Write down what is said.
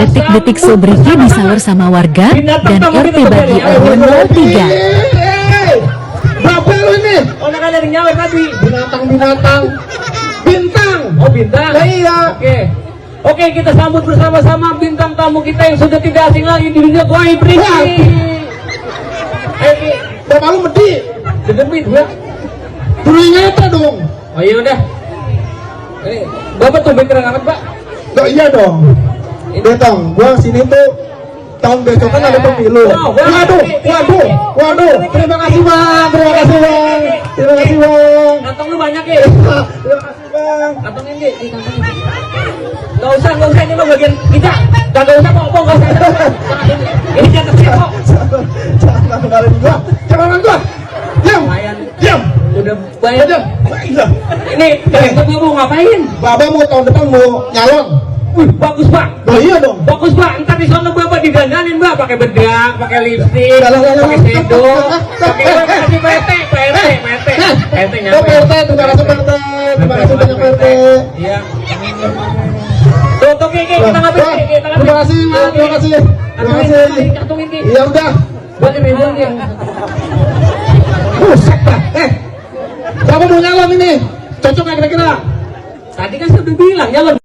detik-detik sobriki disawer sama warga dan RT bagi Alwan 03. Berapa lu ini? Oh, nak ada nyawer tadi. Binatang. Bintang. Oh, bintang. Nah, iya. Oke, kita sambut bersama-sama bintang tamu kita yang sudah tidak asing lagi di dunia goib ini. Bapak lu medi. Dedemit ya. Dulu nyata dong. Oh iya udah. Ini Bapak tuh keren amat, Pak. Loh iya dong. Betong, gua sini tuh tahun besok kan ada pemilu. Waduh. Terima kasih bang. Terima kasih bang. Kantong lu banyak ya. Terima kasih bang. Kantong ini. Gak usah ini mah bagian kita. Gak usah ngomong, gak usah. Ini jatuh kok. Jangan kemarin gua. Diam. Udah bayar. Iya. Ini untuk mau ngapain? Bapak mau tahun depan mau nyalon. Wih, bagus Pak. Oh iya dong. Bagus Pak. Ntar di sana Bapak didandanin Pak, pakai bedak, pakai lipstik, pakai sendok, pakai PT nyampe. Terima kasih banyak PT. Iya. Tuh, kita ngapain? Terima kasih. Kartu ini. Iya udah. Buat ini. Buset dah. Siapa mau nyalon ini? Cocok nggak kira-kira? Tadi kan saya udah bilang nyalon.